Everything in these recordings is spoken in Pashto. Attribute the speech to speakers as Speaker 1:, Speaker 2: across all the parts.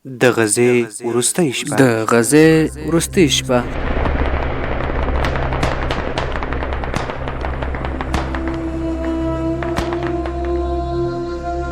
Speaker 1: د غزې وروستۍ شپه.
Speaker 2: د غزې وروستۍ شپه.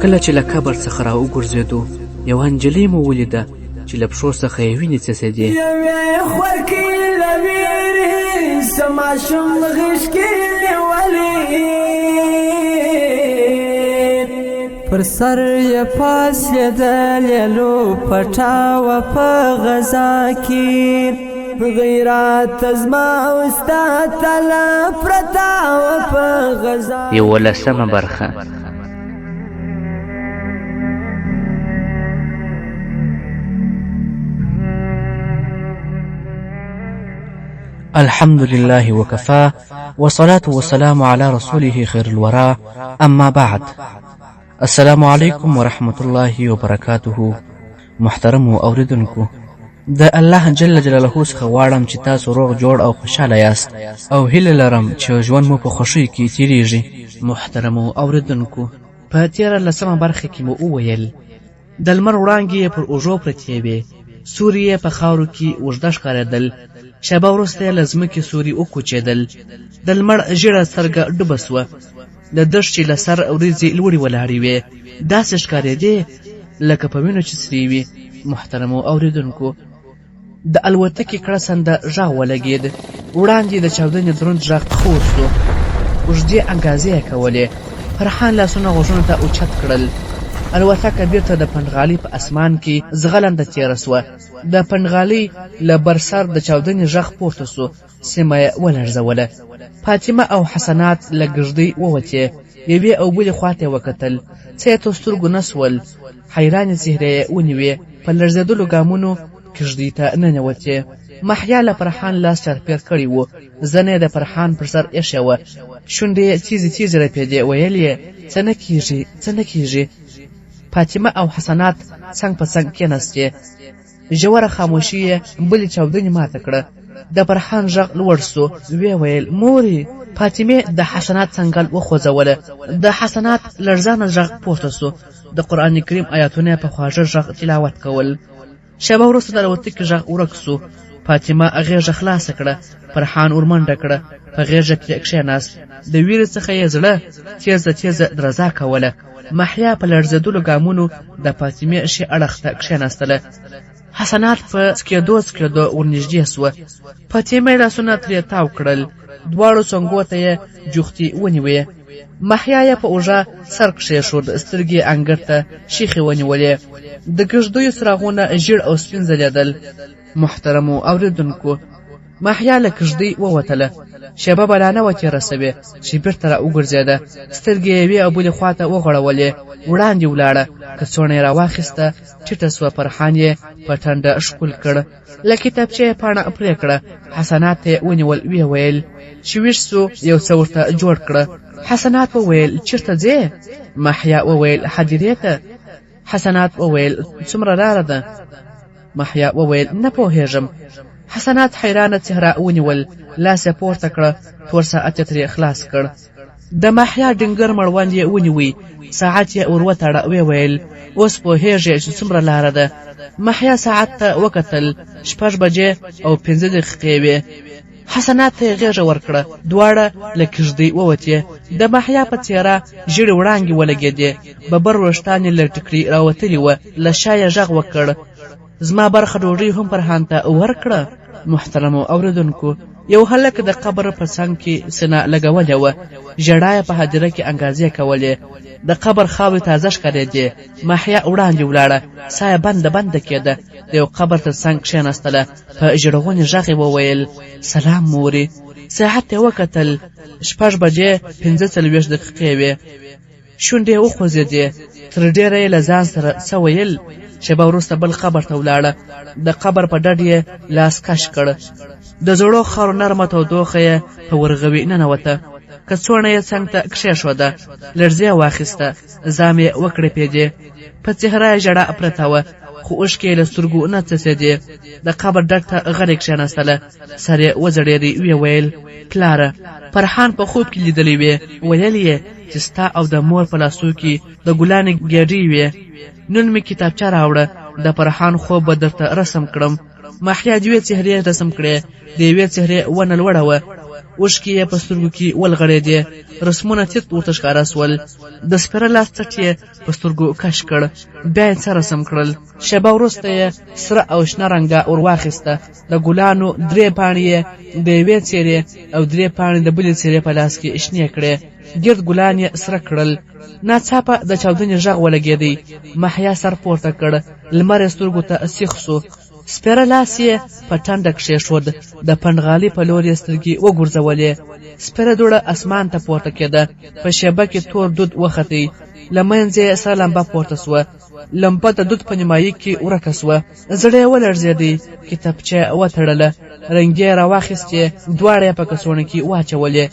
Speaker 2: کله چې له قبر څخه را وګرځېدو، یوه نجلۍ مو ولیده چې له پښو څخه یې وینې څڅېدې.
Speaker 3: یوې خورکۍ له ویرې څه ماشوم غېږ کې نیولې. پر سر یې پاڅېدلې لوپټه وه په غزا کې، غیرت زما او ستا تله پرته وه په غزا.
Speaker 2: یولسمه برخه. الحمد لله وكفى والصلاة والسلام على رسوله خير الورى أما بعد. السلام علیکم ورحمت الله وبرکاته. محترمو اوریدونکو، د الله جل جلاله څخه غواړم چې تاسو روغ جوړ او خوشحاله یاست او هیله لرم چې ژوند مو په خوښۍ کې تیریږي. محترمو اوریدونکو، په تیره لسمه برخه کې مو وویل د لمر وړانګې یې پر اوږو پرتې وې، سوري یې په خاورو کې اوږده ښکارېدل. شېبه وروسته یې له ځمکې سوري وکوچېدل، د لمر ژیړه سترګه ډوبه شوه. د دښتې له سر وریځې لوړې ولاړې وې، داسې ښکارېدې لکه په وینو چې سرې وي. محترمو اورېدونکو، د الوتکې کړسنده غږ ولګېد، وړاندې د چاودنې دروند غږ خور شو، اوږدې انګازې یې کولې. فرحان لاسونه غوږونو ته اوچت کړل. الوتکه بیرته د پنډغالي په اسمان کې ځغلنده تېره شوه. د پنډغالي له بر سر د چاودنې غږ پورته شو، سیمه یې ولړزوله. فاطمه او حسنات له ګږدۍ ووتې، یوې او بلې خوا ته یې وکتل، څه یې تر سترګو نه شول. حیرانې څهرې یې ونیوې، په لړزېدلو ګامونو کږدۍ ته ننوتې. محیا له فرحان لاس چارپېر کړی و، زنه یې د فرحان پر سر ایښې وه، شونډې یې تیزې تیزې رپېدې، ویل یې څه نه کیږي، څه نه کیږي. فاطمه او حسنات څنګ په څنګ کېناستې. ژوره خاموشي یې بلې چاودنې ماته کړه. د فرحان غږ لوړ شو، ویې ویل، مورې! فاطمې د حسنات څنګل وخوځوله. د حسنات لړزانه غږ پورته شو. د قرآن کریم آیاتونه یې په خواږه غږ تلاوت کول. شېبه وروسته د الوتکې غږ ورک شو. فاطمه غېږه خلاصه کړه، فرحان ورمنډه کړه، په غېږه کې کښېناست. د ویرې څخه یې زړه تېزه تېزه درزا کوله. محیا په لړزېدلو ګامونو د فاطمې ښي اړخ ته کښېناستله. حسنات په څکېدو څکېدو ورنږدې شوه. فاطمې لاسونه ترې تاو کړل، دواړو څنګو ته یې جوختې ونیوې. محیا یې په اوږه سر کښېښود، سترګې یې انګړ ته شیخې ونیولې. د کږدیو څراغونه ژیړ او سپین ځلېدل. محترمو اورېدونکو، محیا له کږدۍ ووتله. شېبه به لا نه وه تېره شوې چې بېرته را وګرځېده، سترګې یې یوې او بلې خوا ته وغړولې، وړاندې ولاړه، کڅوڼه یې راواخیسته، ټیټه شوه، فرحان یې په ټنډه ښکل کړ، له کتابچې یې پاڼه پرې کړه، حسنات ته یې ونیول، ویې ویل چې ویښ شو یو څه ورته جوړ کړه. حسنات وویل چېرته ځې؟ محیا وویل هدیرې ته. حسنات وویل څومره لاره ده؟ محیا وویل نه پوهېږم. حسنات حیرانه څهره ونیول، لاس یې پورته کړه، تور ساعت یې ترې خلاص کړ. د محیا ډنګر مړوند یې ونیوی، ساعت یې ور وتړه، ویې ویل اوس پوهېږې چې څومره لاره ده؟ محیا ساعت ته وکتل، 6 بجې او 5 دقیقې وې. حسنات ته یې غېږه ورکړه، دواړه له کږدۍ ووتې. د محیا په څېره ژیړې وړانګې ولګېدې، ببر وېښتان یې له ټیکري راوتلي وه، له شا یې غږ وکړ، زما برخه ډوډۍ هم فرحان ته ورکړه. محترمو اورېدونکو، یو هلک د قبر په څنګ کې سینه لګولې وه، ژړا یې په هدیره کې انګازې کولې، د قبر خاورې تازه ښکارېدې. محیا وړاندې ولاړه، ساه یې بنده بنده کېده، د یو قبر تر څنګ کښېناستله، په ژړغوني غږ یې وویل، سلام مورې. ساعت ته یې وکتل، 6 بجې 45 دقیقې وې. شونډې یې وخوځېدې، تر ډېره یې له ځان سره څه ویل. شېبه وروسته بل قبر ته ولاړه، د قبر په ډډ یې لاس کش کړ، د زړو خاورو نرمه تودوخه یې په ورغوي ننوته. کڅوڼه یې څنګ ته کښېښوده، لړزې یې واخیسته، زامې یې وکړپېدې، په څهره یې ژړا پرته وه، خو اوښکې یې له سترګو نه څڅېدې. د قبر ډډ ته غلې کښېناستله، سر یې وځړېدی، ویې ویل، پلاره، فرحان په خوب کې لیدلی وې، ویل یې چې ستا او د مور په لاسو کې د ګلانو ګېډۍ وې. نن مې کتابچه راوړه، د فرحان خوب به درته رسم کړم. محیا دوې څهرې رسم کړې، د یوې څهرې ونه لوړه وه، اوښکې یې په سترګو کې ولغړېدې، رسمونه تیت ورته ښکاره شول. د سپېره لاس څټ یې په سترګو کش کړ، بیا یې څه رسم کړل. شېبه وروسته یې سره او شنه رنګه ور واخیسته، د ګلانو درې پاڼې یې د یوې څېرې او درې پاڼې د بلې څېرې په لاس کې شنې کړې، ګرد ګلان یې سره کړل. ناڅاپه د چاودنې غږ ولګېدی، محیا سر پورته کړ، لمر یې سترګو ته سیخ شو. سپېره لاس یې په ټنډه کښېښود، د پنډغالي په لور یې سترګې وګرځولې. سپېره دوړه اسمان ته پورته کېده، په شېبه کې تور دود وختی، له منځه یې سره لمبه پورته شوه. لمبه د دود په نیمایي کې ورکه شوه. زړه یې ولړزېدی، کتابچه یې وتړله، رنګې یې راواخیستې، دواړه یې په کڅوڼه کې واچولې.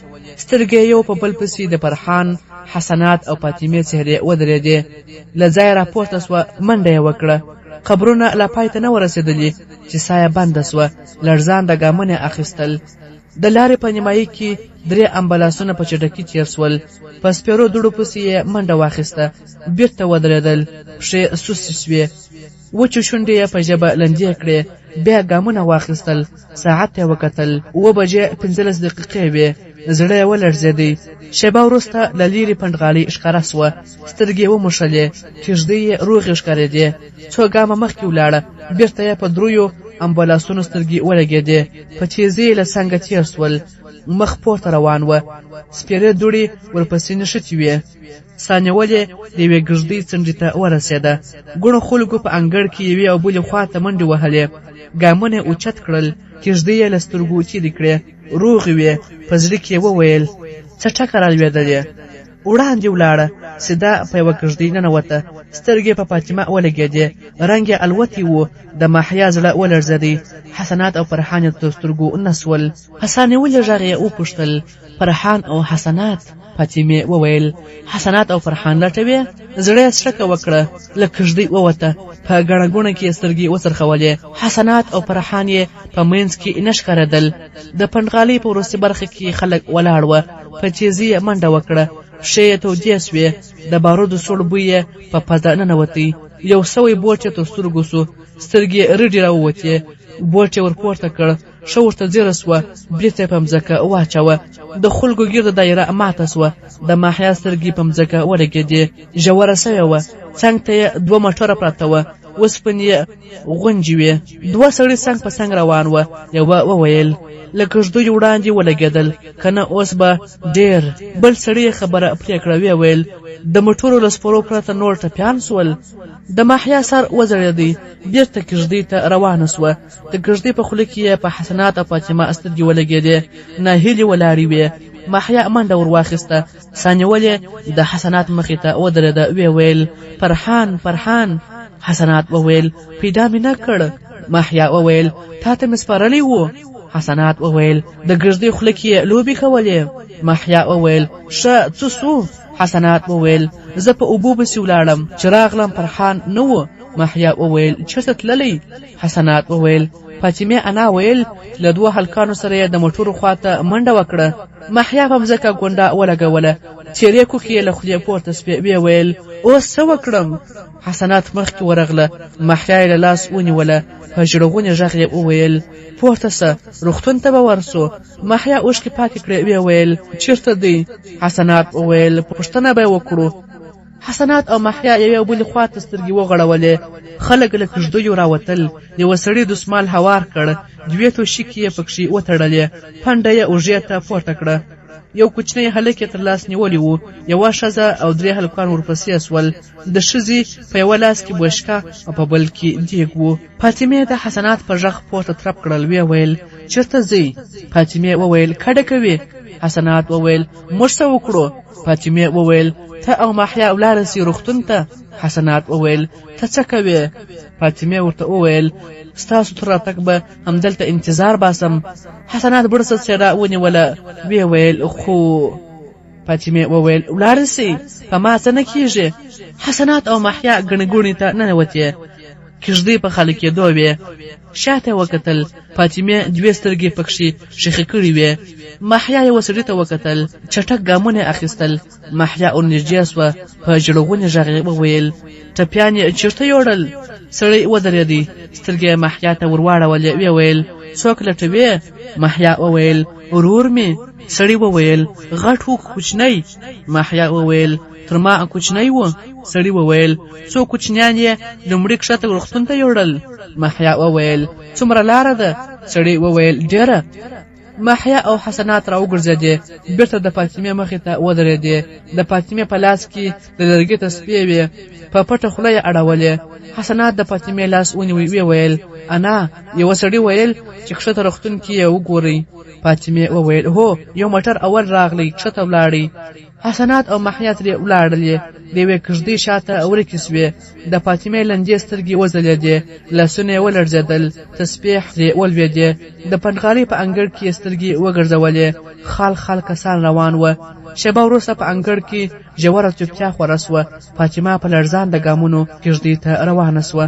Speaker 2: سترګې یې یو په بل پسې د فرحان، حسنات او فاطمې څهرې ودرېدې. له ځایه راپورته شوه، منډه یې وکړه. قبرونه لا پای ته نه وه رسېدلي چې ساه یې بنده شوه، لړزانده ګامونه یې اخیستل. د لارې په نیمایي کې درې امبولانسونه په چټکي تېر شول. په سپېرو دوړو پسې یې منډه واخیسته، بیرته ودرېدل، پښې سستې شوې. وچې شونډې یې په ژبه لندې کړې، بیا ګامونه واخیستل، ساعت ته یې وکتل، 7 بجې 15 دقیقې وې، زړه یې ولړزېدی. شېبه وروسته له لیرې پنډغالي ښکاره شوه، سترګې یې وموښلې، کېږدۍ یې روغې ښکارېدې. څو ګامه مخکې ولاړه، بیرته یې په دریو امبولانسونو سترګې ولګېدې، په تېزۍ یې له څنګه تېر شول، مخ پورته روان وه، سپېرې دوړې ورپسې نښتې وې. ساه نیولې د یوې ګږدۍ څنډې ته ورسېده. ګڼو خلکو په انګړ کې یوې او بلې خوا ته منډې وهلې، ګامونه یې اوچت کړل، کېږدۍ یې له سترګو تېرې کړې، روغې وې، په زړه کې یې وویل، څه ټکه رالوېدلې. وړاندې ولاړه، سیده په یوه کږدۍ ننوته، سترګې په فاطمه ولګېدې، رنګ یې الوتی و، د محیا زړه ولړزېدی، حسنات او فرحان یې تر سترګو نه شول. په ساه نیولي غږ یې وپوښتل، فرحان او حسنات؟ فاطمې وویل، حسنات او فرحان لټوې؟ زړه یې څړکه وکړه، له کږدۍ ووته، په ګڼه ګوڼه کې یې سترګې وڅرخولې، حسنات او فرحان یې په منځ کې نه ښکارېدل. د پنډغالۍ په وروستي برخه کې خلک ولاړ وه، په تېزۍ یې منډه وکړه، پښې یې تودې شوې، د بارودو سوړ بوی یې په پزه ننوتی، یو سوی بوټ یې تر سترګو شو، سترګې یې رډې راووتې، بوټ یې ورپورته کړ، ښه ورته ځیره شوه، بیرته یې په مځکه واچوه. د خلکو ګرده دایره ماته شوه، د محیا سترګې په مځکه ولګېدې، ژوره شوې وه، څنګ ته یې دوه موټره پراته وه، اوسپنې یې غونجې وې. دوه سړي څنګ په څنګ روان وه، یوه وویل، له کږدیو وړاندې ولګېدل، که نه اوس به ډېر. بل سړي یې خبره پرې کړه، ویې ویل، د موټرو له سپرو پرته نور ټپیان شول. د محیا سر وځړېدی، بیرته کږدۍ ته روانه شوه. د کږدۍ په خوله کې یې په حسنات او فاطمه سترګې ولګېدې، ناهیلې ولاړې وې. محیا منډه ور واخیسته، ساه نیولې د حسنات مخې ته ودرېده، ویې ویل، فرحان، فرحان. حسنات وویل، پیدا مې نه کړ. محیا وویل، تا ته مې سپارلی و. حسنات وویل، د ګږدۍ خوله کې یې لوبې کولې. محیا وویل، ښه څه سو؟ حسنات وویل، زه په اوبو پسې ولاړم، چې راغلم فرحان نه و. محیا وویل، چېرته تللی؟ حسنات وویل، فاطمې انا ویل چې له دوو هلکانو سره یې د موټرو خواته منډه وکړه. محیا په مځکه ګونډه ولګوله، تېرې کوکې یې له خولې پورته شوې، ویې ویل، اوس څه وکړم؟ حسنات مخکې ورغله، محیا یې له لاس ونیوله، په ژړغوني غږ یې وویل، پورته سه، روغتون ته به ورسو. محیا اوښکې پاکې کړې، ویې ویل، چېرته دی؟ حسنات وویل، پوښتنه به یې وکړو. حسنات او محیا یوې او بلې خوا ته سترګې وغړولې. خلک له کږدیو راوتل. یوه سړي دستمال هوار کړ، دوې توشکې یې پکښې وتړلې، پنډه یې اوږې ته پورته کړه. یو کوچنی هلک یې تر لاس نیولی و. یوه ښځه او درې هلکان ورپسې شول. د ښځې په یوه لاس کې بوشکه او په بل کې دیګ و. فاطمې د حسنات په غږ پورته ترپ کړل، ویې ویل، چېرته ځئ؟ فاطمې وویل، کډه کوي. حسنات وویل، موږ څه وکړو؟ فاطمې وویل، ته او محیا ولاړه سي روغتون ته. حسنات وویل، ته څه کوې؟ فاطمې ورته وویل، ستاسو تر راتګ به همدلته انتظار باسم. حسنات بړسه څېره ونیوله، ویې ویل، خو فاطمې وویل، ولاړه سئ، په ما څه نه کیږي. حسنات او محیا ګڼې ګوڼې ته ننوتې، کږدۍ په خالي کېدو وې. شاته یې وکتل، فاطمې دوې سترګې پکښې ښخې کړې وې. محیا یوه سړي ته وکتل، چټک ګامونه یې اخیستل. محیا ورنږدې شوه، په ژړغوني غږ یې وویل، ټپیان یې چېرته یوړل؟ سړی ودرېدی، سترګې یې محیا ته ورواړولې، ویې ویل، څوک لټوې؟ محیا وویل، ورور مې. سړي وویل، غټ و که کوچنی؟ محیا وویل، تر ما کوچنی و. سړي وویل، څو کوچنیان یې لومړي کښته روغتون ته یوړل. محیا وویل، څومره لاره ده؟ سړي وویل، ډېره. محیا او حسنات راوګرځېدې، بیرته د فاطمې مخې ته ودرېدې. د فاطمې په لاس کې د لرګي تسپې وې، په پټه خوله یې اړولې. حسنات د فاطمې لاس ونیوی، ویې ویل، انا، یوه سړي ویل چې کښته روغتون کې یې وګورئ. فاطمې وویل، هو، یو موټر اول راغلی، کښته ولاړی. حسنات او محیا ترې ولاړلې، د یوې کږدۍ شاته ورکې شوې. د فاطمې لندې سترګې وځلېدې، لاسونه یې ولړزېدل، تسبیح ترې ولوېدې. د پنډغالي په انګړ کې یې سترګې وګرځولې، خال خال کسان روان وه. شېبه وروسته په انګړ کې ژوره چوپتیا خوره شوه. فاطمه په لړزانده ګامونو کږدۍ ته روانه شوه.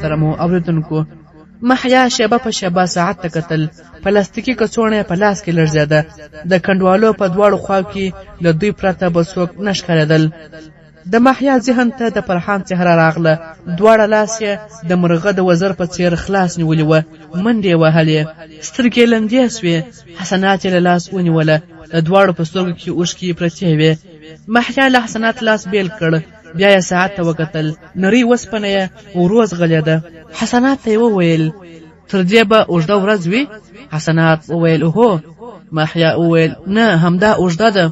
Speaker 2: محترمو اوریدونکو محیا شیبه په شیبه ساعت ته کتل. پلاستیکي کڅوړه یې په لاس کې لړزېده. د کنډوالو په دواړو خواو کې له دوی پرته بل څوک نه ښکارېدل. د محیا ذهن ته د فرحان څهره راغله. دواړه لاس یې د مرغه د وزر په څېر خلاص نیولي وه. منډې یې وهلې. سترګې یې لندې شوې. حسنات یې له لاس ونیوله. د دواړو په سترګو کې اوښکې پرتې وې. محیا له حسنات لاس بېل کړ. بیا یې ساعت ته وکتل. نرۍ وسپنه یې ورو ځغلېده. حسنات ته یې وویل، تر دې به اوږده ورځ وي؟ حسنات وویل، هو. محیا وویل، نه، همدا اوږده ده.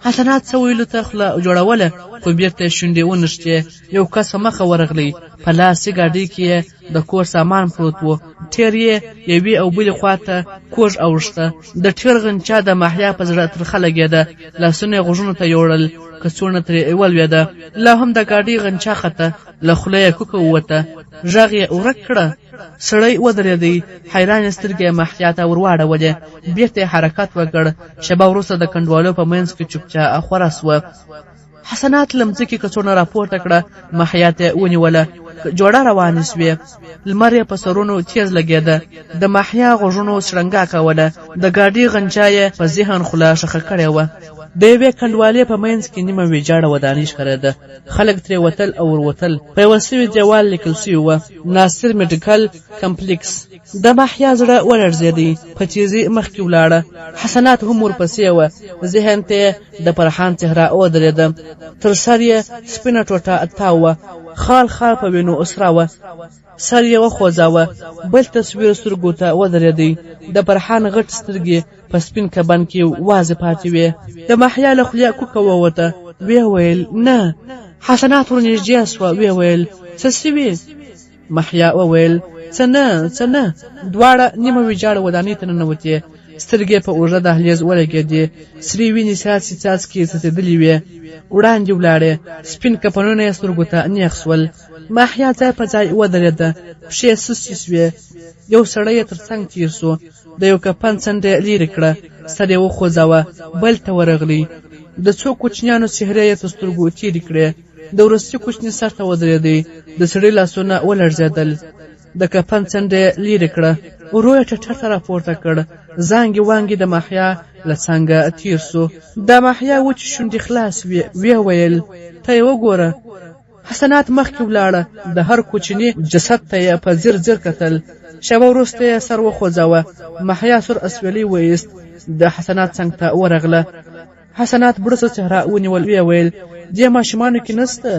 Speaker 2: حسنات څه ویلو ته خوله جوړوله، خو بیرته یې شونډې ونښتې. یو کس په مخه ورغلی، په لاسي ګاډۍ کې یې د کور سامان پروت و. ټیر یې یوې او بلې خوا ته کوږ اوښته. د ټیر غنچا د محیا په زړه ترخه لګېده. لاسونه یې غوږونو ته یوړل، کڅوړه ترې ولوېده. لا هم د ګاډۍ غنچا خته، له خولې یې کوکه ووته. غږ یې ورک کړه. سړی ودرېدی، حیرانې سترګې یې محیا ته ورواړولې. بیرته یې حرکت وکړ. شېبه وروسته د کنډوالو په منځ کې چوپتیا خوره شوه. حسنات له مځکې کڅوړه راپورته کړه، محیا ته یې ونیوله. جوړه روانې شوې. لمر یې په سرونو تېز لګېده. د محیا غوږونو شرنګا کوله. د ګاډي غنچا یې په ذهن خوله ښخه کړې وه. د یوې کنډوالې په منځ کې نیمه ویجاړه ودانۍ ښکارېده. خلک ترې وتل او وروتل. په یوه سوي دیوال لیکل شوي وه، ناصر میډیکل کمپلیکس. د محیا زړه ولړزېدی. په تیزۍ مخکې ولاړه. حسنات هم ورپسې وه. ذهن ته یې د فرحان څهره ودرېده. تر سر یې سپینه ټوټه تاو وه. خال خال په وینو سره وه. سر یې وخوځاوه. بل تصویر سترګو ته ودرېدی. د فرحان غټ سترګې په سپین کبن کې وازې پاتې وې. د محیا له خولې کوکه ووته. ویې ویل، نه. حسنات ورنږدې شوه. ویې ویل، څه شوي؟ محیا وویل، څه نه، څه نه. دواړه نیمه ویجاړه ودانۍ ته ننوتې. سترګې په اوږده دهلیز ولګېدې. سرې وینې څاڅکي څاڅکي څڅېدلې وې. وړاندې ولاړې. سپین کفنونه یې سترګو ته نېغ شول. محیا ځای په ځای ودرېده. پښې یې سستې شوې. یو سړی یې تر څنګ تېر شو. د یو کفن څنډه یې لیرې کړه. سر یې وخوځاوه. بل ته ورغلی. د څو کوچنیانو څهرې یې تر سترګو تېرې کړې. د وروستي کوچني سر ته ودرېدی. د سړي لاسونه ولړزېدل. د کفن څنډه یې لیرې کړه. ورو یې ټټر ته راپورته کړ. زانګې وانګې د محیا له څنګه تېر شو. د محیا وچې شونډې خلاصې وې. ویې ویل، ته یې وګوره. حسنات مخکې ولاړه. د هر کوچني جسد ته یې په ځیر ځیر کتل. شېبه وروسته یې سر وخوځاوه. محیا سور اسویلی وایست. د حسنات څنګ ته ورغله. حسنات بړسه څهره ونیول. ویې ویل، دې ماشومانو کې نشته.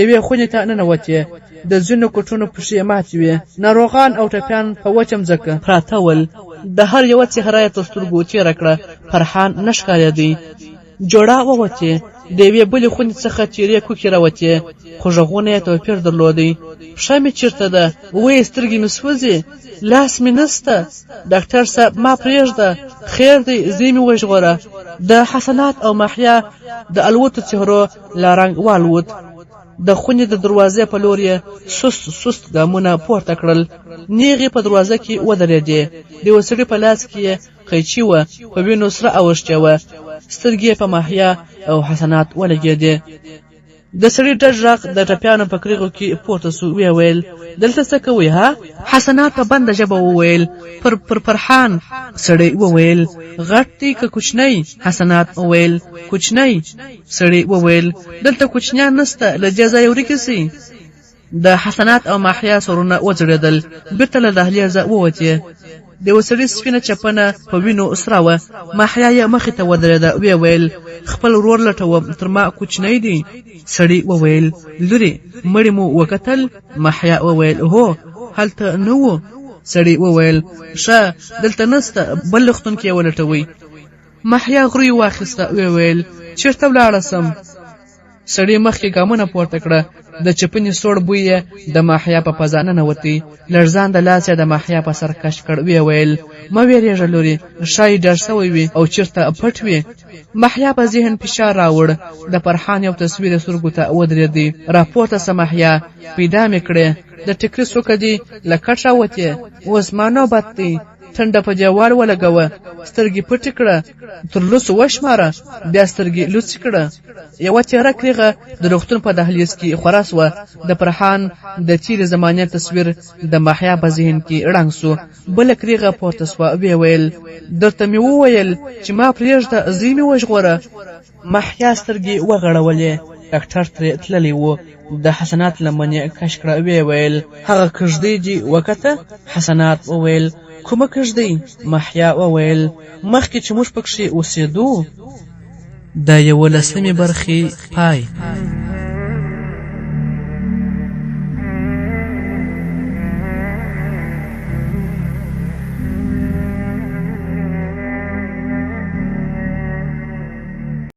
Speaker 2: یوې خونې ته ننوتې. د ځینو کټونو پښې ماتې وې. ناروغان او ټپیان په وچه مځکه پراته ول. د هر یوه څهره یې تر سترګو تېره کړه. فرحان نه ښکارېدی. جوړه ووتې. د یوې بلې خونې څخه تیرې کوکې راوتې، خو غږونه یې توپیر درلودی. پښه مې چیرته ده؟ وایي سترګې مې سوځي. لاس مې نسته. ډاکټر صاحب ما پرېږده. خیر دی، زوی مې وژغوره. د حسنات او محیا د الوتو څهرو لا رنګ والوت.
Speaker 4: د خونې د دروازې په لور یې سست سست ګامونه پورته کړل. نیغې په دروازه کې ودرېدې. د یوه سړي په لاس کې یې قیچي وه، په وینو سره اوښتې وه. سترګې یې په محیا او حسنات ولګېدې. د سړي ډډ غږ د ټپیانو په کریغو کې پورته سو، ویې ویل، دلته څه کوئ ها؟ حسنات په بنده ژبه وویل، پر پر فرحان. سړي وویل، غټ دی که کوچنی؟ حسنات وویل، کوچنی. سړي وویل، دلته کوچنیان نسته، له دې ځایه ورکې سئ. د حسنات او محیا سرونه وځړېدل، بیرته له دهلیزه ووتې. د یوه سړي سپینه چپنه په وینو سره وه. محیا یې مخې ته ودرېده، ویې ویل، خپل ورور لټوم، تر ما کوچنی دی. سړي وویل، لورې، مړي مو وکتل؟ محیا وویل، هو، هلته نه و. سړي وویل، ښه، دلته نسته، بل روغتون کې یې ولټوئ. محیا غرۍ واخیسته، ویې ویل، چېرته ولاړه سم؟ سړي مخکې ګامونه پورته کړه، د چپنې سوړ بوی یې د محیا په پزه ننوتی. لړزانده لاس یې د محیا په سر کش کړ، ویې ویل، مه وېرېږه لورې، ښایي ډار شوی وي او چېرته پټ وي. محیا په ذهن فشار راوړ، د فرحان یو تصویر یې سترګو ته ودرېدی. راپورته سه محیا، پیدا مې کړې، د ټیکري څوکه دې له کټ راوتې، اوس زما نوبت دی. ټنډه په دیوال ولګوه، سترګې پټې کړه، تر لسو وشماره، بیا سترګې لوڅې کړه. یوه تیره کریغه د روغتون په دهلیز کې خوره سوه. د فرحان د تیرې زمانې تصویر د محیا په ذهن کې ړنګ سو. بله کریغه پورته سوه، ویې ویل، درته مې وویل چې ما پرېږده، زوی مې وژغوره. محیا سترګې وغړولې، ډاکټر ترې تللی و. د حسنات لمن یې کش کړه، ویې ویل، هغه کږدۍ دې وکته؟ حسنات وویل، کومه کږدۍ؟ محیا وویل، مخکې چې موږ پکښې اوسېدو. د یولسمې برخې پای.